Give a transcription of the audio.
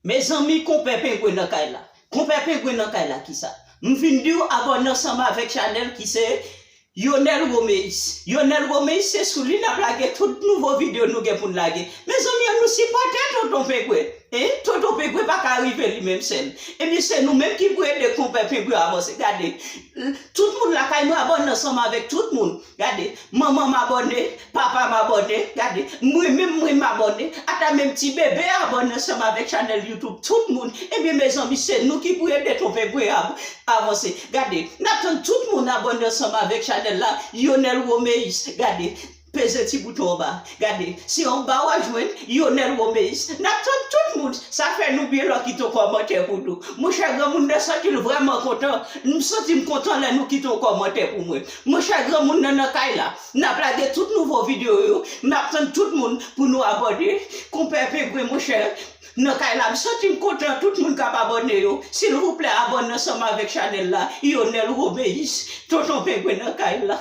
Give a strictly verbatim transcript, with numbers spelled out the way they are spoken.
Mezanmi, konpè pengwen nan kay la. Konpè pengwen nan kay la kisa? M vin di w abòne ansanm avèk chanèl ki se Yonel Romeis. Yonel Romeis se sou li n ap lage tout nouvo videyo nou gen pou n lage. Mezanmi, ann nou sipòte Tonton Pengwen. Hein? Tonton Pengwen pa ka rive li menm sèl. Ebyen se nou menm ki pou ede konpè pengwen avanse. Gade, tout moun lakay mwen abòne ansanm avèk tout moun. Gade, manman m abòne, papa m abòne, gade, mwen menm mwen m abòne, ata menm ti bebe abòne ansanm avèk chanèl YouTube tout moun. Ebyen mezanmi se nou ki pou ede Tonton Pengwen avanse. Gade, n ap tann tout moun abòne ansanm avèk chanèl la, Yonel Romeis, gade, peze ti bouton anba. Gade, se anba w a jwenn Yonel Romeis. N ap tann tout moun. Sa fè nou byen lè w kite yon kòmantè pou nou. Monchè, granmoun nan santi l vrèman kontan. M santi m kontan lè nou kite yon kòmantè pou mwen. Monchè, granmoun nan nan kay la. N ap lage tout nouvo videyo yo. N ap tann tout moun pou nou abòne. Konpè pengwen, monchè, nan kay la. M santi m kontan tout moun k ap abòne yo. Silvouplè, abòne ansanm avèk chanèl la. Yonel Romeis, Tonton Pengwen nan kay la.